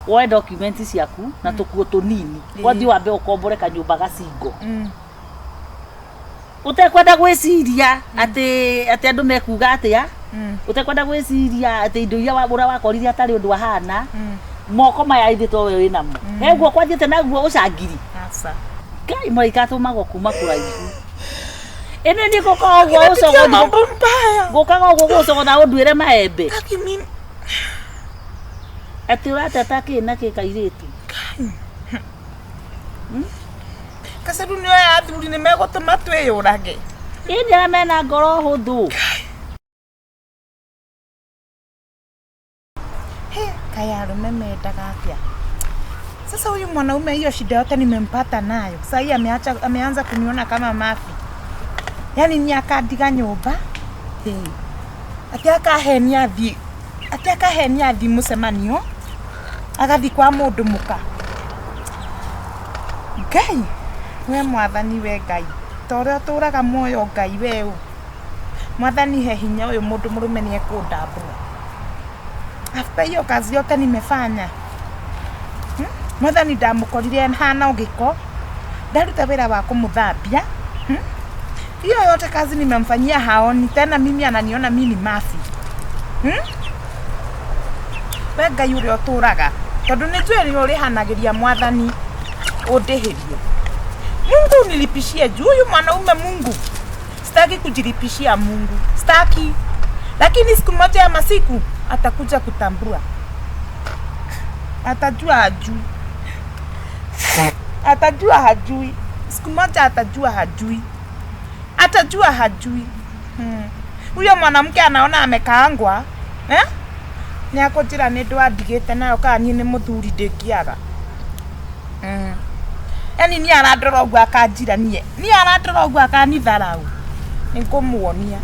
Woe document ciaku na tũkuo tũnini, wathiĩ wambe ũkombore kanyũmba gacingo, ũtekwenda gwĩciria atĩ andũ mekuga atĩa, ũtekwenda gwĩciria atĩ indo iria ũrĩa wakorire atarĩ ũndũ ahana. Moko maya ithuĩ to we wĩnamo, he guoko athiĩte naguo ũcangiri. Aca. Ngai, mũraika atũmagwo kuma kũraihu. Ĩnĩ niĩ ngũkaga ũguo Napitia ũcogotha mambo mbaya. Ngũkaga ũguo gũcogotha ũnduĩre maembe. Aki mimi. Atĩ ũrateta kĩ na kĩ, kairĩtu? Kacaru nĩ oya athuri nĩ megũtũma twĩyũrage. Ĩnĩ arĩa mena ngoro hũthũ. He, kaya arũme mendaga atĩa? Sasa huyu mwanaume hiyo shida yote nimempata nayo. Sasa hii ameacha, ameanza kuniona kama mafi. Yaani ni akandiga nyũmba. Hey. Ati akahenia thiĩ. Ati akahenia thiĩ mũcemanio. Agathiĩ kwa mũndũ mũka. Ngai, we mwathani, we Ngai. Ta ũrĩa ũtũraga muoyo Ngai we ũ. Mwathani, he hinya ũyũ mũndũ mũrũme nĩ ekũndambũra. After hiyo kazi yote nimefanya. Mwathani, ndamũkorire hana gĩko. Ndaruta wĩra wa kũmũthambia. Hiyo yote kazi nimemfanyia haoni tena, mimi ananiona mimi ni mafi. We Ngai ũrĩa ũtũraga, tondũ nĩ njũĩ nĩ ũrĩhanagĩria, mwathani ũndĩhĩrie. Mungu unilipishie juu huyu mwanaume. Mungu, sitaki kujilipishia Mungu, sitaki, lakini siku moja ya masiku atakuja kutambua, atajua hajui, atajua hajui, siku moja atajua hajui, atajua hajui. Huyo mwanamke anaona amekaangwa, eh? Nĩ akũnjĩra nĩ ndwandigĩte nayo kana niĩ nĩ mũthuri ndĩngĩaga. Yani niĩ arandora ũguo akanjira, niĩ arandora ũguo akanitharau, nĩ ngũmuonia.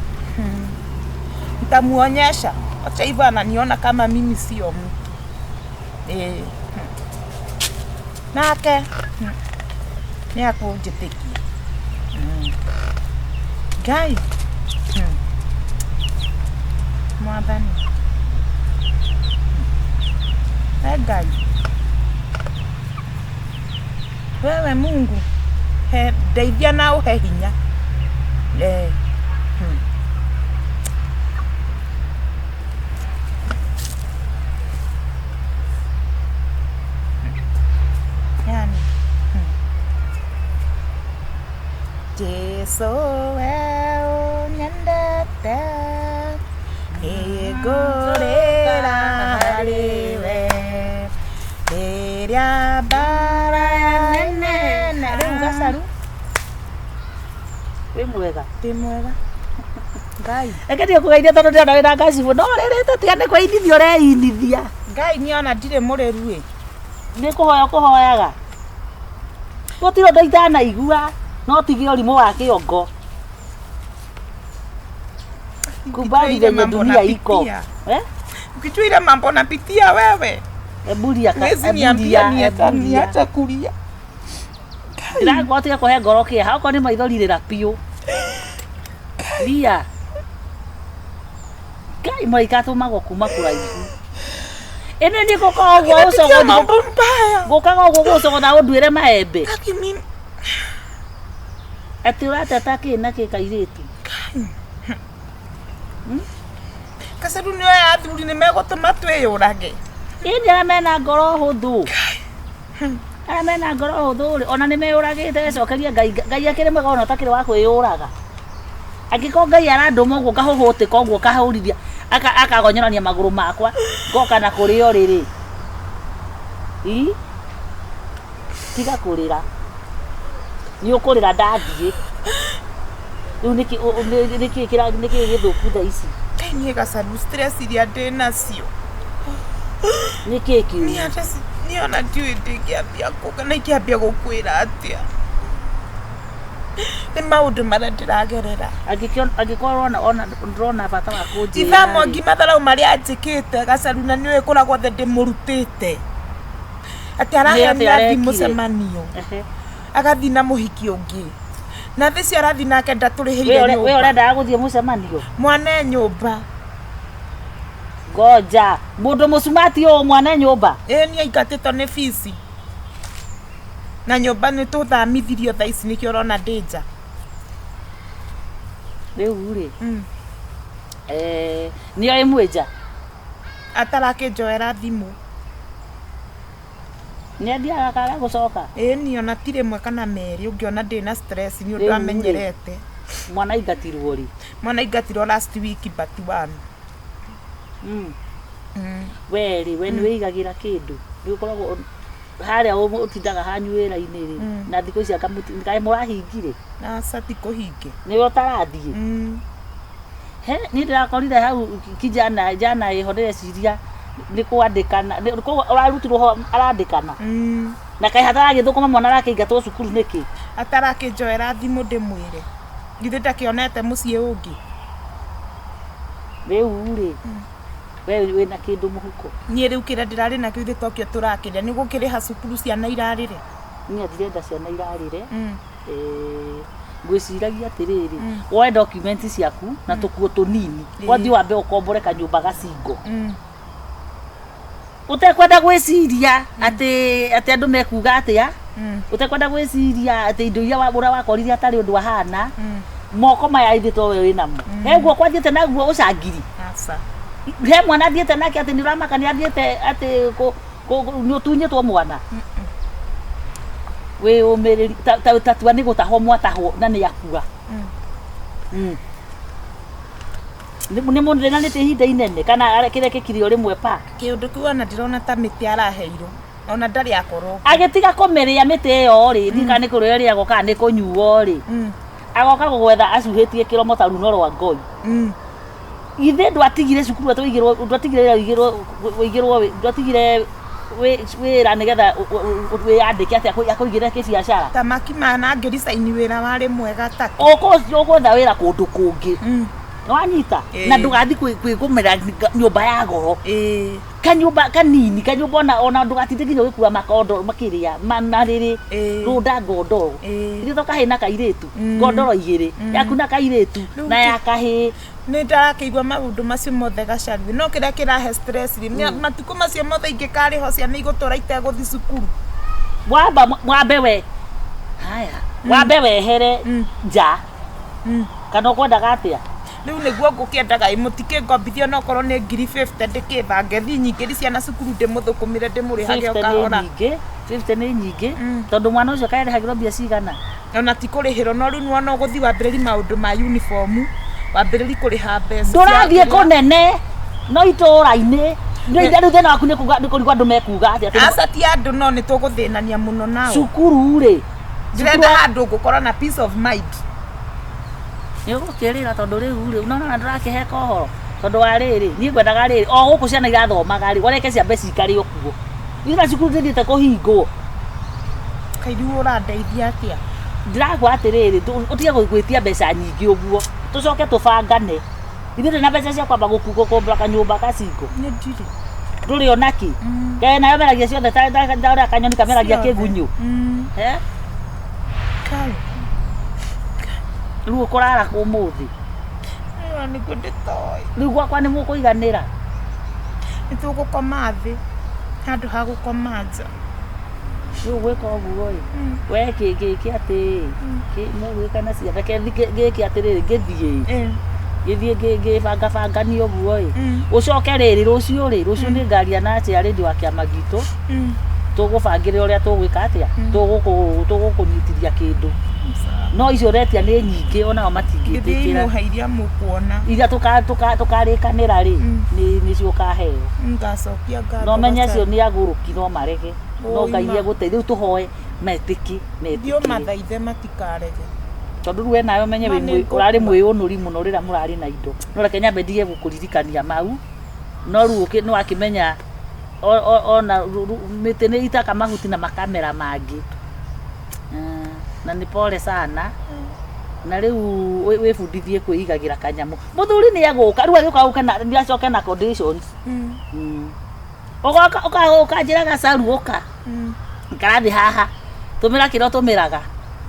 Nitamuonyesha. Wacha hivyo ananiona kama mimi sio mtu. Eh. Nake nĩ akũnjĩtĩkia. Ngai. Mwathani. We Ngai. Wewe Mungu, he ndeithia na ũhe hinya. Eh. Yani. Jesu, we ũnyendete, nĩngũrĩra harĩ we rĩrĩa mbara nene. Rĩu Gacaru. Wĩ mwega? Ndĩ mwega, Ngai. Reke ndiĩ kũgeithia tondũ ndĩrona wĩna ngacibũ, no rĩrĩte tiga nĩ kwĩinithia ũreinithia. Ngai, niĩ ona ndirĩ mũrĩru ĩ. Nĩ kũhoya ũkũhoyaga, gũtirĩ ũndũ itanaigua, no tige ũrimũ wa kĩongo. Kubali Ukijua ile venye mambo dunia iko. napitia. Eh? Ukijua ile mambo napitia wewe. Eburia. Huwezi niambia niacha kulia. Ndĩrakwa tiga kũhe ngoro kĩeha, okorwo nĩ maithori rĩra biũ. Ria. Ngai, mũraika atũmagwo kuma kũraihu. Ĩnĩ niĩ ngũkaga ũguo Napitia ũcogotha mambo mbaya. Ngũkaga ũguo gũcogotha ũnduĩre maembe. Aki mimi. Atĩ ũrateta kĩ na kĩ, kairĩtu? Kacaru nĩ oya athuri nĩ megũtũma twĩyũrage. Ĩnĩ arĩa mena ngoro hũthũ, arĩa mena ngoro hũthũ rĩ, ona nĩ meyũragĩte. Cokeria Ngai. Ngai akĩrĩ mwega ona ũtakĩrĩ wa kwĩyũraga. Angĩkorwo Ngai arandũma ũguo ngahũhũtĩka ũguo kahũrithia akagonyorania magũrũ makwa ngoka na kũrĩ o rĩrĩ ii, tiga kũrĩra, nĩ ũkũrĩra ndathiĩ. Rĩu nĩkĩ gĩthũku thaa ici? Ngai, niĩ Gacaru, stress iria ndĩ nacio. Nĩkĩ kĩũru? Niĩ hata niĩ ona ndiũĩ ndingĩambia kũ kana ingĩambia gũkwĩra atĩa. Nĩ maũndũ marĩa ndĩragerera. Angĩkorwo ona ndĩrona bata wa kũnjĩra Ithaa rĩ. Mwangi matharau marĩa anjĩkĩte, Gacaru, na nĩũĩ kũrĩa guothe ndĩmũrutĩte. Atĩ Nĩ atĩa arahenia thiĩ arekire? mũcemanio. Agathiĩ na mũhiki ũngĩ. Na thĩ cio arathiĩ nake We ndatũrĩhĩire we nyũmba. Ũrendaga gũthiĩ mũcemanio? Mwana e nyũmba. Ngoja mũndũ mũcumati ũũ mwana nyũmba. Ĩĩ nĩ aingatĩtwo nĩ bici na nyũmba nĩ tũthamithirio thaa ici nĩkĩo ũrona ndĩ nja. Rĩu rĩ, nĩoĩ mwĩ nja? Atarakĩnjoera thimũ. Nĩ athiaga akaga gũcoka? Ĩĩ niĩ ona ti rĩmwe kana merĩ ũngĩona ndĩna stress nĩ ũndũ Rĩu rĩ, amenyerete. Mwana aingatirwo rĩ? Mwana aingatirwo last week but one. We rĩ, we nĩ wĩigagĩra kĩndũ? Nĩ ũkoragwo harĩa ũtindaga hanyu wĩra-inĩ rĩ, na thikũ ici anga kaĩ mũrahingire? Aca ti kũhinge. Nĩwe ũtarathiĩ? He, niĩ ndĩrakorire hau kijana jana ĩho ndĩreciria nĩ kwandĩkana, koguo ũrarutirwo ho arandĩkana? Na kaĩ hataragĩthũkũma mwana arakĩingatwo cukuru nĩkĩ? Atarakĩnjoera thimũ ndĩmwĩre. Githĩ ndakĩonete mũciĩ ũngĩ? Rĩu rĩ, we wĩna kĩndũ mũhuko? Niĩ rĩu kĩrĩa ndĩrarĩ nakĩo ithuĩ tokĩo tũrakĩrĩa. Nĩ gũkĩrĩha cukuru ciana irarĩre? Niĩ ndirenda ciana irarĩre. Ngwĩciragia atĩrĩrĩ, woe document ciaku na tũkuo tũnini, wathiĩ wambe ũkombore kanyũmba gacingo. Ũtekwenda gwĩciria atĩ atĩ andũ mekuga atĩa, ũtekwenda gwĩciria atĩ indo iria ũrĩa wakorire atarĩ ũndũ ahana, moko maya ithuĩ to we wĩnamo. He guoko athiĩte naguo ũcangiri. Aca. He mwana athiĩte nake atĩ nĩ ũramaka nĩ athiĩte atĩ nĩ ũtunyĩtwo mwana. Wĩyũmĩrĩrie ta tua nĩ gũtahwo mwatahwo na nĩ akua. Nĩ mũthĩnanĩte ihinda inene kana kĩrekĩkire o rĩmwe pa? Kĩũndũ kĩu ona ndĩrona ta mĩtĩ araheirwo ona ndarĩ akorwo. Agĩtiga kũmĩrĩa mĩtĩ ĩyo rĩ, ndiũĩ kana nĩ kũrĩa ĩrĩagwo kana nĩ kũnyuo rĩ, agoka gũgwetha acuhĩtie kĩromo ta runo rwa ngoi. Githĩ ndwatigire cukuru atĩ ũigĩrwo, ndwatigire wĩra ũigĩrwo, ũigĩrwo, ndwatigire wĩra nĩgetha wĩyandĩke atĩ akũigĩre kĩbiacara? Tamaki mana ngĩricaini wĩra warĩ mwega take. Ũgwetha wĩra kũndũ kũngĩ. Nĩwanyita? Na ndũgathiĩ kwĩgũmĩra nyũmba ya goro. Kanyũmba kanini, kanyũmba ona ndũgatinde nginya ũgĩkua makondo makĩrĩa, marĩrĩ, rũnda ngondoro. Ithuĩ to kahĩĩ na kairĩtu, ngondoro igĩrĩ, yaku na kairĩtu, na ya kahĩĩ. Nĩ ndarakĩigua maũndũ macio mothe Gacharue, no kĩrĩa kĩrahe stress rĩ, matukũ macio mothe ingĩkarĩho ciana igũtũra itegũthiĩ cukuru. Wamba wambe we, haya, wambe wehere nja. Kana ũkwendaga atĩa? Rĩu nĩguo ngũkĩendaga ĩ mũtikĩngombithie onokorwo nĩ ngiri 50 ndĩkĩbange thiĩ nyingĩri ciana cukuru ndĩmũthũkũmĩre ndĩmũrĩhage o 50 nĩ kahora. nyingĩ, 50 nĩ nyingĩ, tondũ mwana ũcio kaĩ arĩhagĩrwo mbia cigana? Ona ti kũrĩhĩrwo no rĩu nĩwona ũgũthiĩ wambĩrĩri maũndũ ma uniform, wambĩrĩri kũrĩha mbeca cia Ndũrathiĩ kĩrĩa. kũnene no itũũra-inĩ. Nĩ rĩu thĩna waku nĩ kuga nĩ kũrigwo andũ mekuga atĩa. Aca ti andũ no nĩ tũgũthĩnania mũno nao. Cukuru rĩ. Ndĩrenda handũ ngũkorwo na peace of mind. Nĩ ũgũkĩrĩra tondũ rĩu rĩ, nĩwona ndũrakĩheka ũhoro. Tondũ wa rĩrĩ, niĩ ngwendaga rĩrĩ, o gũkũ ciana irathomaga rĩ, ũreke ciambe cikare o kuo. Ithuĩ cukuru ndĩthiĩte kũhingwo. Kaĩ rĩu ũrandeithia atĩa? Ndĩrakwa atĩrĩrĩ, ũtige gwĩtia mbeca nyingĩ ũguo, tũcoke tũbangane. Ithuĩ twĩna mbeca cia kwamba gũkombora kanyũmba gacingo. Nĩ ndirĩ. Ndũrĩ ona kĩ? Kaĩ nayo meragia ciothe ta ũrĩa kanyoni kameragia Ciothe. kĩgunyũ. He? Kai. Rĩu ũkũrara kũ ũmũthĩ? Ĩyo nĩguo ndĩtoĩ. Rĩu gwakwa nĩ mũkũiganĩra? Nĩ tũgũkoma thĩ handũ ha gũkoma nja. Rĩu gwĩka ũguo ĩ, we gĩke atĩ mũgwĩka na ciana, reke gĩke atĩrĩrĩ, ngĩthiĩ ĩ, ngĩthiĩ ngĩbangabanganie ũguo ĩ, ũcoke rĩrĩ rũciũ rĩ, rũciũ nĩ ngaria na chairlady wa kĩama gitũ, tũgũbangĩre ũrĩa tũgwĩka atĩa, tũgũkũnyitithia kĩndũ. No icio ũretia nĩ nyingĩ onao matingĩtĩkĩra. Gĩthiĩ imũhe iria mũkuona. Iria tũkarĩkanĩra rĩ, nĩcio ũkaheo. Ngacokia ngatho. No menye acio nĩ agũrũki no marege. No Ngai Ũima. egũteithia. Rĩu tũhoe metĩki, Thiĩ metĩkĩre. ũmathaithe matikarege. Tondũ rĩu we nawe ũmenye Ma wĩ nĩ mwĩ- ũrarĩ ngũkua. mwĩũnũri mũno rĩrĩa mũrarĩ na indo. No reke nyambe ndige gũkũririkania mau. No rĩu nĩ wakĩmenya ona mĩtĩ nĩ itaga mahuti na makamera mangĩ. Na nĩ pole sana. Na rĩu wĩbundithie kwĩigagĩra kanyamũ. Mũthuri nĩ egũka, rĩu agĩũka ũke na nĩ acoke na conditions. Ũgoka ũkanjĩra Gacaru ũka. Ikara thĩ haha. Tũmĩra kĩrĩa ũtũmĩraga.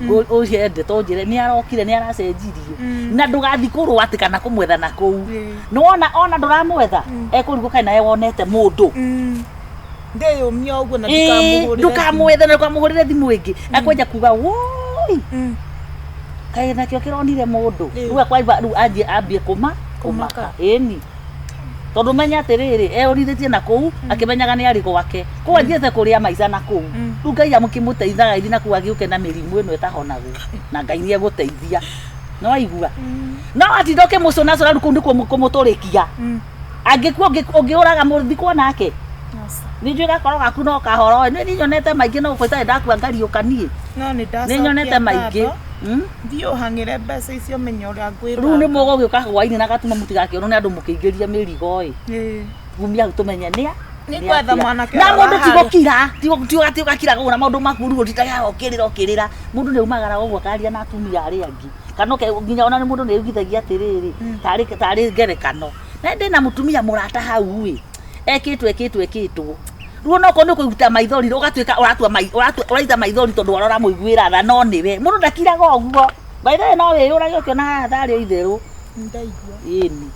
Ũhe ndeto njĩre nĩ arokire nĩ aracenjirie. Na ndũgathi kũrũa atĩ kana kũmwetha na kũu. Nĩwona ona ndũramwetha ekũrigwo kaĩ nawe wonete mũndũ. Ndĩyũmia ũguo na Ĩĩ, ndikamũhũrĩre. Ndũkamwethe na ndũkamũhũrĩre thimũ ĩngĩ akwenja kuga woi kaĩ nakĩo kĩronire mũndũ. Rĩu akwaimba rĩu anjie ambie kũma kũmaka ĩni tondũ menya atĩrĩrĩ eũrithĩtie na kũu akĩmenyaga nĩ arĩ gwake kũu athiĩte kũrĩa maica na kũu. Rĩu Ngai amũkĩmũteithaga ithi na kũu agĩũke na mĩrimũ ĩno ĩtahonagwo na Ngai nĩ egũteithia no aigua no atinda ũkĩmũcũnacũna rĩu kũu nĩkuo kũmũtũrĩkia angĩkua ũngĩũraga mũthikwo nake nĩ njũĩ gakoro gaku no kahoro nĩ nyonete maingĩ no gũkũ itarĩ ndakua ngariũka niĩ No nĩ nĩ nyonete ndacokia maingĩ. ngatho. Thiĩ ũhang'ĩre mbeca icio menye ũrĩa ngwĩbanga. Rĩu nĩ mũgũgĩũka hwainĩ na gatuma mũtigakĩonwo nĩ andũ mũkĩingĩria mĩrigo ĩ kumia hau tũmenye nĩa Nĩ gwetha mwanake na ũrĩa mũndũ ti wa harĩa. gũkira ti ũgakira kũgũra maũndũ maku rĩu ũtindaga ũkĩrĩra ũkĩrĩra mũndũ nĩ aumagara ũguo akaria na atumia arĩa angĩ kana nginya ona nĩ mũndũ nĩ augithagia atĩrĩrĩ tarĩ ngerekano na ndĩna mũtumia mũrata hau ĩ ekĩtwo ekĩtwo ekĩtwo rĩu onokorwo nĩ kũruta maithori ũgatuĩka ũratua ũraita maithori tondũ warora mũiguĩra tha no nĩwe mũndũ ndakiraga ũguo by the way no wĩyũrage ũkĩonaga haha tarĩ o itherũ. Ndaigua. Ĩni.